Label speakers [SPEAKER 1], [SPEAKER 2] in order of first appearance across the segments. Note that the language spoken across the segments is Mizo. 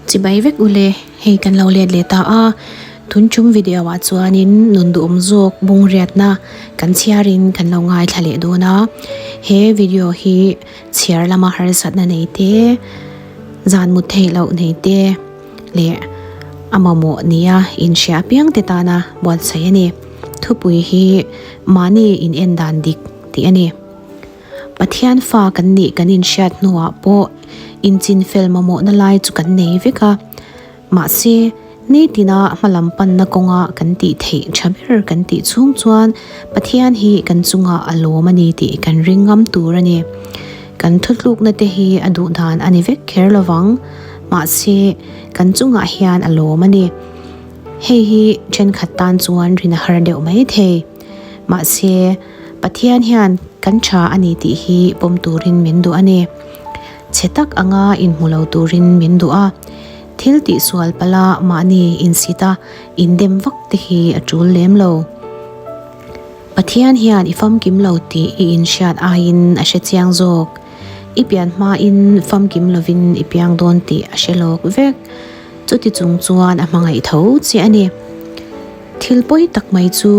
[SPEAKER 1] Chibai vek ule, hei kan lo let leh ta a, tun tum video ah chuanin nun duhawm zawk bungriatna kan chhiarin kan lo ngaithla leh dawn a, he video hi chhiar lama harsatna nei te, zan mut theih loh nei te leh a mamawh nia inhria apiang te tana buatsaih a ni. Thupui hi mahni in en dan dik tih a ni. Pathian fa kan nih kan inhriat hnuah pawh inchinfel mamawhna lai chu kan nei vek a. Mahse, nitina hmalam panna kawnga kan tih theih tha ber kan tih chhung chuan Pathian hi kan chungah a lawm a ni tih kan ring ngam tur a ni. Kan thutlukna te hi a duh dan a ni vek kher lovang. Mahse, kan chungah hian a lawm a ni. Hei hi thenkhat tan chuan rin a har deuh mai thei. Mahse, Pathian hian kan tha a ni tih hi pawm turin min duh a ni. Chhe tak anga inhmu lo turin min duh a. Thil tihsual pala mahni insit a, indem vak te hi a tul lem lo. Pathian hian i famkim lo tih i inhriat aiin a hre chiang zawk. I pian hmain famkim lovin i piang dawn tih a hre lawk vek. Chuti chung chuan a hmangaih tho che a ni. Thil pawi tak mai chu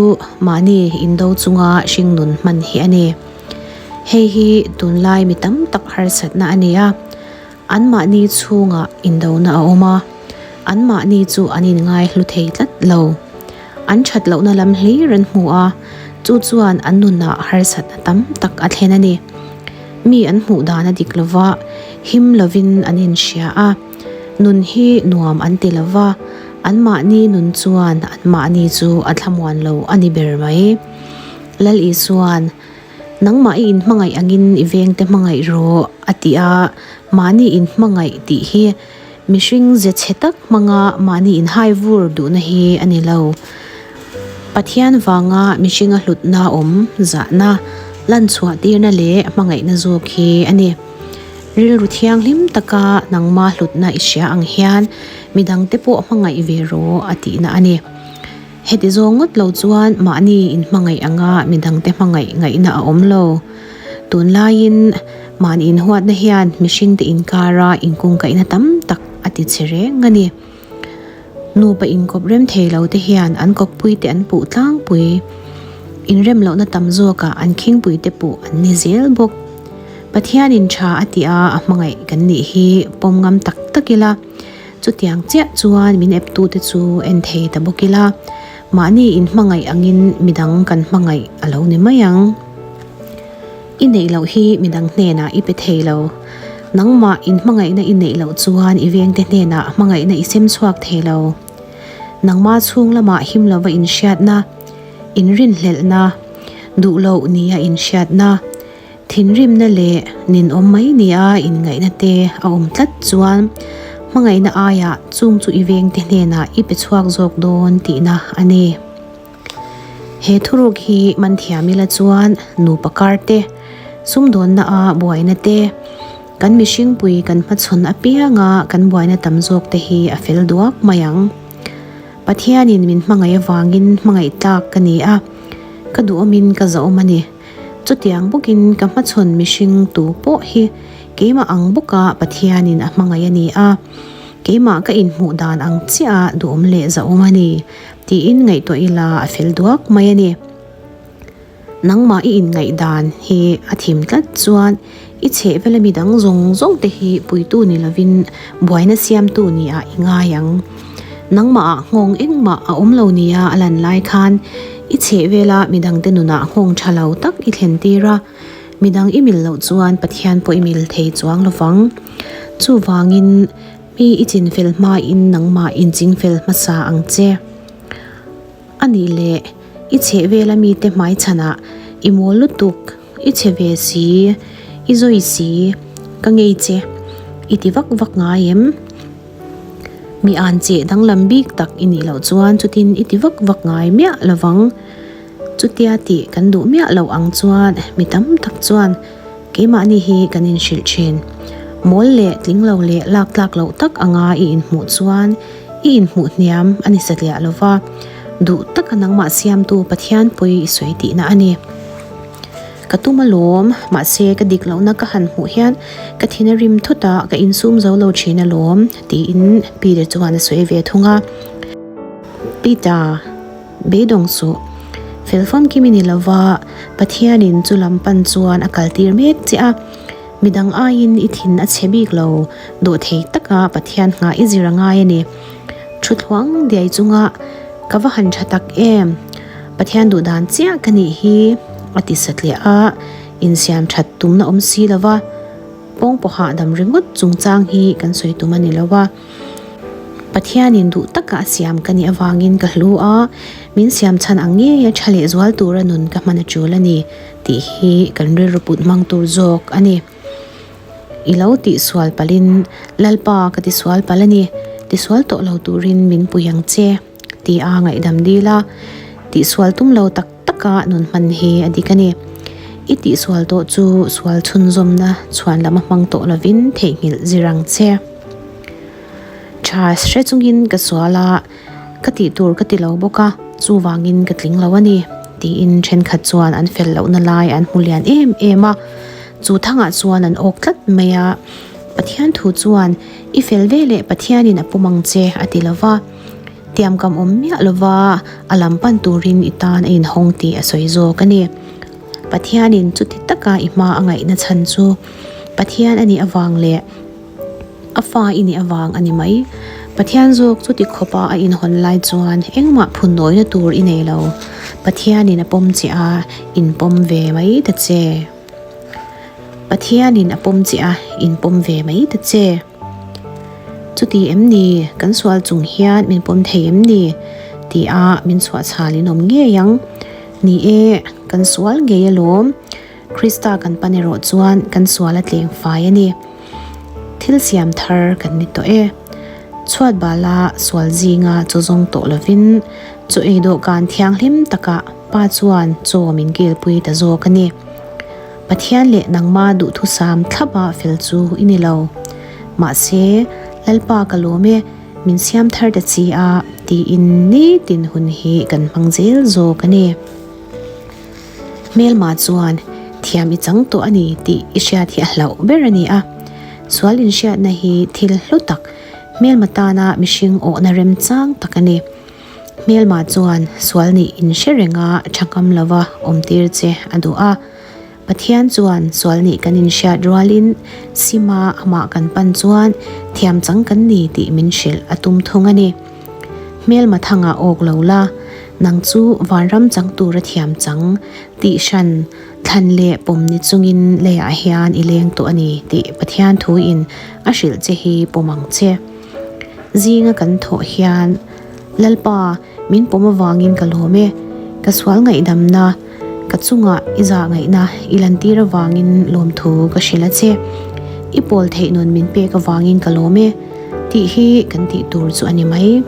[SPEAKER 1] mahni indo chunga hringnun hman hi a ni. Hei hi tunlai mi tam tak harsatna a ni a, anmahni chhungah indona a awm a, anmahni chu an inngai hlu thei tlat lo. An that lohna lam hlir an hmu a, chu chuan an nunah harsatna tam tak a thlen a ni. Mi an hmuh dan a dik lova, him lovin an inhria a, nun hi nuam an ti lova, Anmahni nun chuan anmahni chu a thlamuan lo a ni ber mai. Lal Isua'n, Nangmah i inhmangaih angin i vengte hmangaih rawh, a ti a. Mahni inhmangaih tih hi mihring ze chhe tak hmanga mahni inhai vur duhna hi a ni lo. Pathian vanga mihringa hlutna awm zahna, lanchhuah tirna leh hmangaihna zawk hi a ni. Rilru thianghlim taka nangma hlutna i hria ang hian midangte pawh hmangaih ve rawh a tihna a ni. Heti zawng ngawt lo chuan mahni inhmangaih anga midangte hmangaih ngaihna a awm lo. Tunlaiin mahni inhuatna hian mihringte inkara inkungkaihna tam tak a ti che reng a ni. Nupa inkawp rem thei lo te hian an kawppuite an puh tlangpui. Inrem lohna tam zawkah an khingpuite puh an ni zel bawk. Pathianin tha a tih a, a hmangaih kan nih hi pawm ngam tak tak ila. Chutiang chiah chuan min eptute chu en thei ta bawk ila. Mahni inhmangaih angin midang kan hmangaih a lo ni mai ang. I neih loh hi midang hnenah i pe thei lo. Nangmah inhmangaihna i neih loh chuan i vengte hnenah hmangaihna i sem chhuak thei lo. Nangmah chhung lamah him lova inhriatna, inrinhlelhna, duh loh nia inhriatna, thinrimna leh ninawm mai nia inngaihna te a awm tlat chuan hmangaihna aiah chung chu i vengte hnenah i pe chhuak zawk dawn tihna a ni. He thuruk hi man thiam ila chuan nupa kar te, sumdawnna a buaina te, kan mihringpui kan hmachhawn apianga kan buaina tam zawk te hi a fel duak mai ang. Pathianin min hmangaih avangin hmangaih tlak ka ni a, ka duhawmin ka zahawm a ni. Chutiang bawkin ka hmachhawn mihring tu pawh hi keimah ang bawka Pathianin a hmangaih a ni a, keimah ka inhmuh dan ang chiah a duhawm leh zahawm a ni. Tiin ngaihtuah ila a fel duak mai a ni. Nangmah i inngaihdan hi a thim tlat chuan i chhehvela mi dang zawng zawng te hi puitu ni lovin buaina siamtu nia i ngai ang. Nangmahah nghawng engmah a awm lo nia a lan lai khan i chhehvela mi dangte nunah nghawng tha lo tak i thlen tir a, mi dang i mil loh chuan Pathian pawh i mil thei chuang lovang. Chuvangin. Mi i chinfel hmain nangmah inchingfel hmasa ang che. A nih leh, i chheh vela mite hmaichhanah i mawl lutuk, i chhe ve si, i zawi si, ka ngei che, i ti vak vak ngai em? Mi an cheh danglam bik tak i nih loh chuan chutin i ti vak vak ngai miah lovang. Chutia tih kan duh miah loh ang chuan mi tam tak chuan keimahni hi kan inhrilh thin. Mawl leh tling lo leh lak tlak loh tak anga i inhmuh chuan i inhmuh hniam a ni satliah lo va, duh taka nangmah siamtu Pathian pawi i sawi tihna a ni. Ka tum alawm, mahse ka dik lohna ka han hmuh hian ka thin a rim thut a, ka insum zo lo thin alawm, tiin Peter chuan a sawi ve thung a. Peter, beidawng suh. Fel famkim i ni lova, Pathianin chu lam pan chuan a kaltir mek che a. Midang aiin i thin a chhe bik lo, dawhthei taka Pathian nghah i zir a ngai a ni. Thuthluang diai chunga ka va han tha tak em! Pathian duh dan chiah ka nih hi a ti satliah a, insiam that tumna awm si lo va, pawng pawh hahdam ringawt chungchang hi kan sawi tum a ni lo a. Pathianin duh taka a siam ka nih avangin ka hlu a, min siam chhan ang ngeia tha leh zual tura nun ka hman a tul a ni tih hi kan rilru put hmang tur zawk a ni. I lo tihsual palhin Lalpa ka tisual palh a ni, tisual tawh lo turin min pui ang che ti a ngaihdam dil a, tihsual tum lo tak taka nun hman hi a dik a ni. I tihsual tawh chu sual chhunzawmna chhuan lam a hmang tawh lovin theihnghilh zir ang che. Tha hre chungin ka sual a, ka tih tur ka ti lo bawk a, chuvangin ka tling lo a ni, tiin thenkhat chuan an fel lohna lai an hmu lian em em a. Chu thangah chuan an awk tlat mai a, Pathian thu chuan i fel ve leh Pathianin a pawm ang che a ti lo va, tiamkam awm miah lova a lam pan turin i tan a inhawng tih a sawi zawk a ni. Pathianin chuti taka i hma a ngaihna chhan chu Pathian a nih avang leh A fa i nih avang a ni mai. Pathian zawk chuti khawpa a inhawn lai chuan engmah phun nawina tur i nei lo. Pathianin a pawm che a, inpawm ve mai ta che. Pathianin a pawm che a, inpawm ve mai ta che. Chuti em ni, kan sual chung hian min pawm thei em ni? Tia min chhuahchhal in awm ngei ang. Ni e, kan sual ngei alawm. Krista kan pan erawh chuan kan sual a tleng fai a ni. Thil siam thar kan ni tawh e. Chhuat bala sual zinga chaw zawng tawh lovin chaw ei dawhkan thianghlim takah Pa chuan chaw min kilpui ta zawk a ni. Pathian leh nangma duhthusam thlapa fel chu i ni lo. Mahse, Lalpa ka lawm e, min siam thar ta chi a, tiin nitin hun hi kan hmang zel zawk a ni. Hmelma chuan thiam i chang tawh a ni tih i hriat hi a hlauh ber a ni a. Sual inhriatna hi thil hlu tak, hmelma tana mihring awhna remchang tak a ni. Hmelma chuan sual nih inhre renga tha ngam lova awmtir che a duh a. Pathian chuan sual nih kan inhriat rualin sima amah kan pan chuan thiam chang kan ni tih min hrilh a tum thung a ni. Hmelma thangah awk lo la, nang chu vanram chang tura thiam chang tih hran thlan leh pawm ni chungin leiah hian i leng tawh a ni tih Pathian thuin a hrilh che hi pawm ang che. Zinga kan thawh hian Lalpa min pawm avangin ka lawm e, ka sual ngaihdamna, ka chungah i zah ngaihna i lantir avangin lawmthu ka hrilh a che. I pawl theih nun min pek avangin ka lawm e. Tih hi kan tih tur chu a ni mai.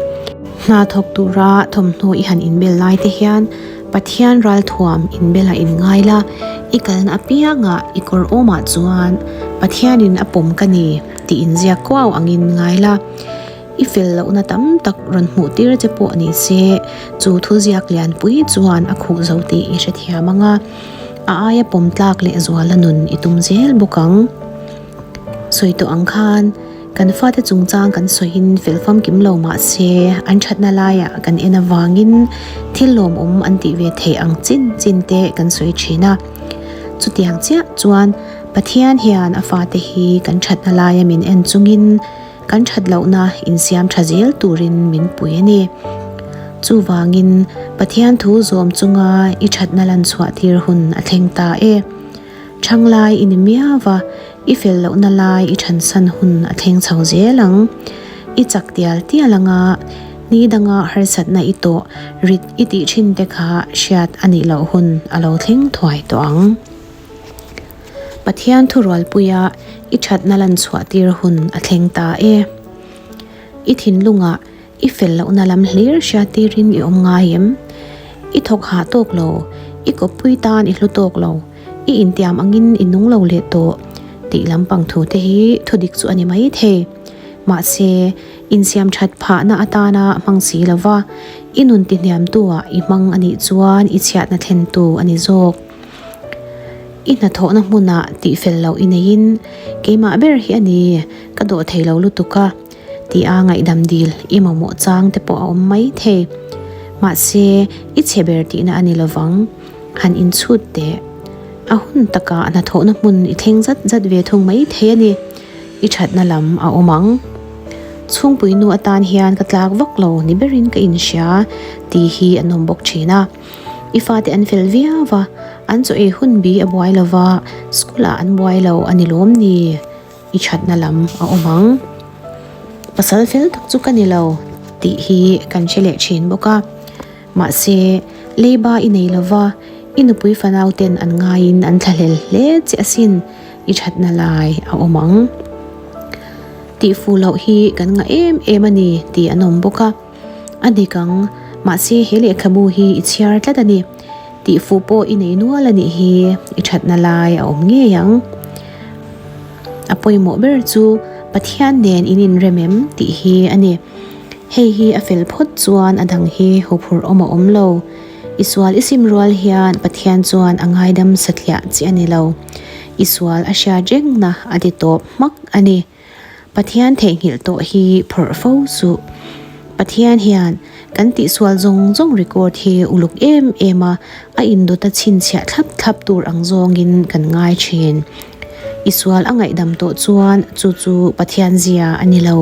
[SPEAKER 1] Hna thawk tura thawmhnaw i han inbel lai te hian Pathian ralthuam inbel a inngai la, i kalna apiangah i kawr awmah chuan Pathianin a pawm ka ni tih inziak kuau angin ngai la. I fel lohna tam tak rawn hmuh tir che pawh ni se, chu thuziak lianpui chuan a khuh zo tih i hrethiam ang a, a aia pawm tlak leh zuala nun i tum zel bawk ang. Sawi tawh ang khan, kan fate chungchang kan sawiin fel famkim lo mah se, an thatna laiah kan en avangin thil lawmawm an tih ve theih ang chin chin te kan sawi thin a. Chutiang chiah chuan Pathian hian a fate hi kan thatna laia min en chungin kan that lohna insiam tha zel turin min pui a ni. Chuvangin Pathian thu zawm chunga i thatna lan chhuah tir hun a thleng ta e. Thanglai i ni miau va, i fel lohna lai i thansan hun a thleng chho zel ang. I chak tial tial anga ni danga harsatna i tawh rit i tih thin te kha hriat a nih loh hun a lo thleng thuai tawh ang. Pathian thurualpuia i thatna lan chhuah tir hun a thleng ta e. I thinlungah I fel lohna lam hlir hriat tirin i awm ngai em? I thawk hah tawk lo, i kawppui tan i hlu tawk lo, i intiam angin i nung lo leh tawh tih lampang thu te hi thudik chu a ni mai thei. Mahse, insiam that phahna atana hmang si lova, i nun tihniamtu ah i hmang a nih chuan i chhiatna thlentu a ni zawk. I hnathawhna hmunah tihfel loh i neiin keimah ber hi a ni, ka dawh thei lo lutuk a tia ngaihdam dil i mamawh chang te pawh a awm mai thei. Mahse, i chhe ber tihna a ni lovang, han inchhut teh. A hun takah hnathawhna hmun i thleng zat zat ve thung mai thei a ni. I thatna lam a awm ang. Chhungpui nu atan hian ka tlak vak lo ni berin ka inhria tih hi an awm bawk thin a. I fate an fel viau va, an chaw ei hun bi a buai lo va, school ah an buai lo a ni lawm ni? I thatna lam a awm ang. Pasal fel tak chu ka ni lo tih hi kan hre leh thin bawk a. Mahse, leiba i nei lo va, i nupui fanau ten an ngaiin an thlahlel hle che asin, i thatna lai a awm ang. Tihfuh loh hi kan ngah em em a ni tih an awm bawk a. A dik ang, mahse he lehkhabu hi i chhiar tlat a ni. Tihfuh pawh i nei nual a nih hi i thatna lai a awm ngei ang. A pawimawh ber chu Pathian nen in inrem em tih hi a ni. Hei hi a fel phawt chuan a dang hi huphurh awm a awm lo. I sual i sim rual hian Pathian chuan a ngaidam satliah chi a ni lo. I sual a hriat rengna a ti tawp hmak a ni. Pathian theihnghilh tawh hi phawrh fo suh. Pathian hian kan tihsual zawng zawng record hi uluk em em a, a indawta chhinchhiah thlap thlap tur ang zawngin kan ngai thin. I sual a ngaihdam tawh chuan chu chu Pathian zia a ni lo.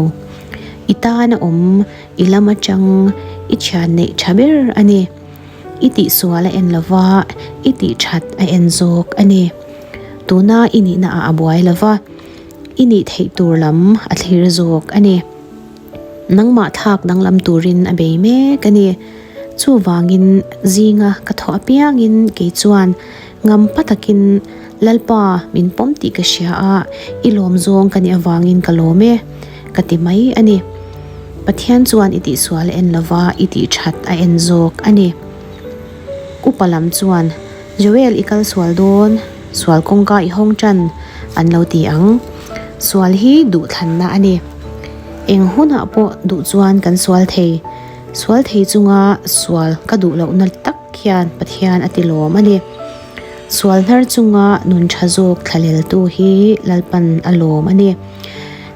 [SPEAKER 1] I tan a awm, i lam atang i thian neih tha ber a ni. I tihsual a en lova, i tihthat a en zawk a ni. Tuna i nihna ah a buai lova. I nih theih tur lam a thlir zawk a ni. Nangmah thlak danglam turin a bei mek a ni. Chuvangin zinga ka thawh apiangin kei chuan ngam pa takin Lalpa min pawm tih ka hria a, i lawm zawng ka nih avangin ka lawm e, ka ti mai a ni. Pathian chuan i tihsual a en lova, i tihthat a en zawk a ni. Upa lam chuan Joel i kal sual dawn, sual kawngka i hawng tan an lo ti ang. Sual hi duhthlanna a ni. Eng hunah pawh duh chuan kan sual thei. Sual thei chunga sual ka duh lohna tak hian Pathian a ti lawm a ni. Sual hnar chunga nun tha zawk thlaleltu hi Lalpan a lawm a ni.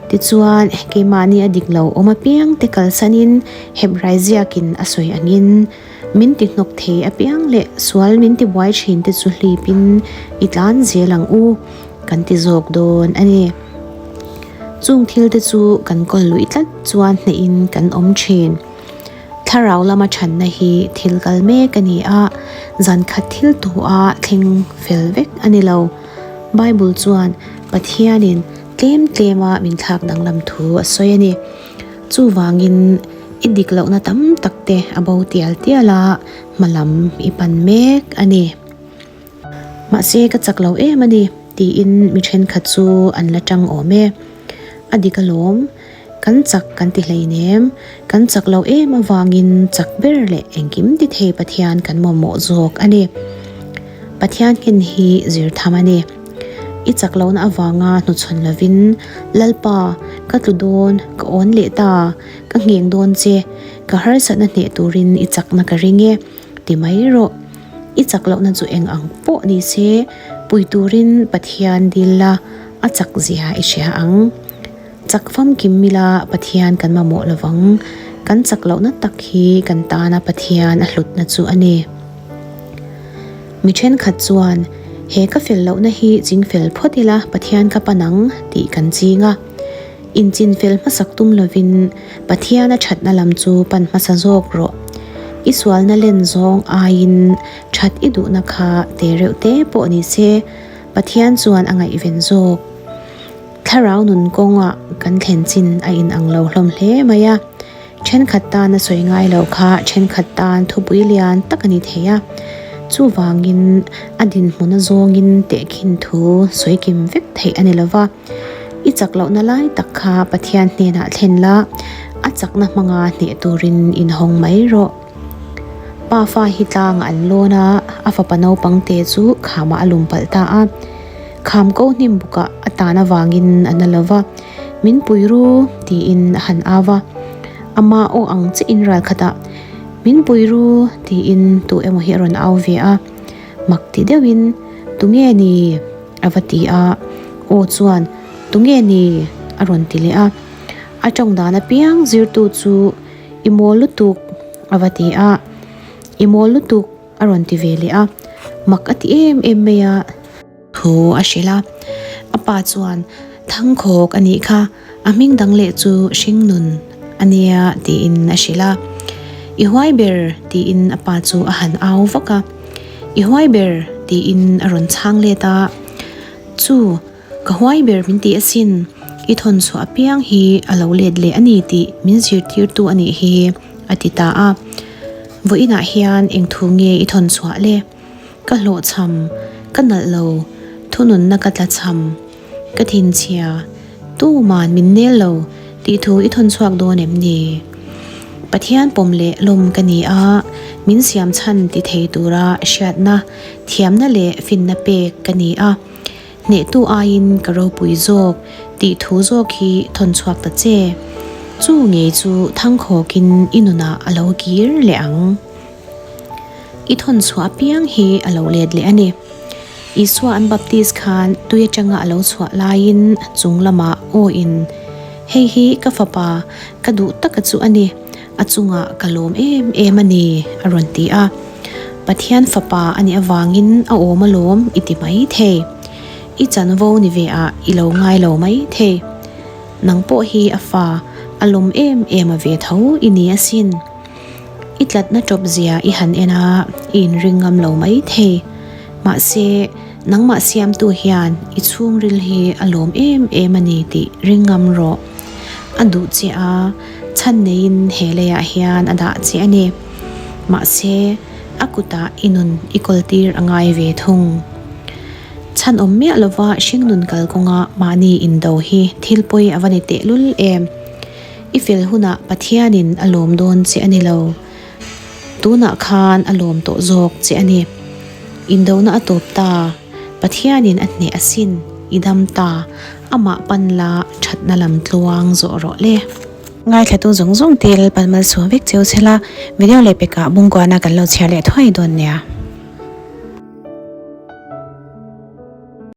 [SPEAKER 1] Tichuan, keimahni a dik lo awm apiang te kalsanin Hebrai ziakin a sawi angin, Min ti hnawk thei apiang leh sual min ti buai thin te chu hlipin i tlan zel ang u, kan ti zawk dawn a ni. Chung thil te chu kan kawl luih tlat chuan hnehin kan awm thin. Thlarau lama thanna hi thil kal mek a ni a, zan khat thil tuha thleng fel vek a ni lo. Bible chuan Pathianin tlem tlema min thlak danglam thu a sawi a ni. Chuvangin i dik lohna tam tak te a bo tial tial a, hma lam i pan mek a ni. Mahse ka chak lo em a ni tiin mi thenkhat chu an la tang awm e. A dik alawm, kan chak kan ti hleinem, kan chak lo em avangin chak ber leh engkim ti thei Pathian kan mamawh zawk a ni. Pathian nghen hi zir tham a ni. I chak lohna avanga hnuchhawn lovin, Lalpa, ka tlu dawn, ka awn leh ta, ka ngheng dawn che, ka harsatna hneh turin i chakna ka ring e, ti mai rawh. I chak lohna chu eng ang pawh ni se, pui turin Pathian dil la, a chak zia i hria ang. Chak famkim mila Pathian kan mamawh lovang, kan chak lohna tak hi kan tana Pathian a hlutna chu a ni. Mi thenkhat chuan, He ka fel lohna hi ching fel phawt ila Pathian ka pan ang, tih kan ching a. Inchin fel hmasak tum lovin Pathian a thatna lam chu pan hmasa zawk rawh. I sualna len zawng aiin that i duhna kha te reuh te pawh ni se Pathian chuan a ngaihven zawk. Thlarau nun kawngah kan thlen chin a inang lo hlawm hle mai a. Thenkhat tan a sawi ngai lo kha thenkhat tan thupui lian tak a ni thei a, chuvangin a dinhmun a zawngin tehkhin thu sawi kim vek theih a ni lo va. I chak lohna lai tak kha Pathian hnenah thlen la, a chakna hmanga hneh turin inhawng mai rawh. Pa fa hi tlangah an lawn a, a fapa naupang te chu khamah a lum palh ta a. Kham ko hnim bukah a tan avangin a na lo va. Min pui ru, tiin a han au va. Ama aw ang chiah in ral khatah, Min pui ru, tiin tu emaw hi a rawn au ve a. Mak ti deuhin, Tunge ni? a va ti a, aw chuan, Tunge ni? a rawn ti leh a. A tawng dan apiang zirtu chu I mawl lutuk a va ti a, I mawl lutuk a rawn ti ve leh a, mak a ti em em mai a. Thu a hrilh a, a pa chuan Thangkhawk a nih kha, a hming dang leh chu Hringnun a nia tiin a hrilh a. I huai ber tiin a pa chu a han au vak a, I huai ber tiin a rawn chhang let a, Chu, ka huai ber min ti asin, i thawn chhuah apiang hi a lo let leh a ni tih min zirtirtu a nih hi a ti ta a. Vawiinah hian eng thu nge i thawn chhuah le? Ka hlawhchham, ka nalh lo, thununna ka tlachham, ka thinchhia, tuman min nel lo tih thu i thawn chhuak dawn em ni? Pathian pawm leh lawm ka ni a, min siam chhan ti thei tura hriatna, thiamna leh finna pek ka ni a, hnehtu aiin ka ropui zawk tih thu zawk hi thawn chhuak ta che. Chu ngei chu thangkhawkin i nunah a lo kir leh ang. I thawn chhuah apiang hi a lo let leh a ni. Isua an baptis khan tui atanga a lo chhuah laiin chung lamah aw in, Hei hi ka fapa, ka duh taka chu a ni, a chungah ka lawm em em a ni, a rawn ti a. Pathian fapa a nih avangin a awm alawm i ti mai thei. I chanvo ni ve ah i lo ngai lo mai thei. Nang pawh hi a fa, a lawm em em a ve tho i ni asin. I tlatna tawp zia i han en a, i inring ngam lo mai thei. Mahse, nangmah siamtu hian i chhungril hi a lawm em em a ni tih ring ngam rawh. A duh che a, chhan neiin he leiah hian a dah che a ni. Mahse, a kutah i nun i kawltir a ngai ve thung. Chhan awm miah lova hringnun kalkawnga mahni indo hi thil pawi a va ni tehlul em. I fel hunah Pathianin a lawm dawn che a ni lo. Tunah khan a lawm tawh zawk che a ni. Indona a tawp ta, Pathianin a hneh asin, i dam ta, amah pan la thatna lam tluang zawh rawh le. Ngaithlatu zawng zawng te Lalpan malsawm vek cheu chhela video leh pekah bungkuana kan lo chhiar leh thuai dawn nia.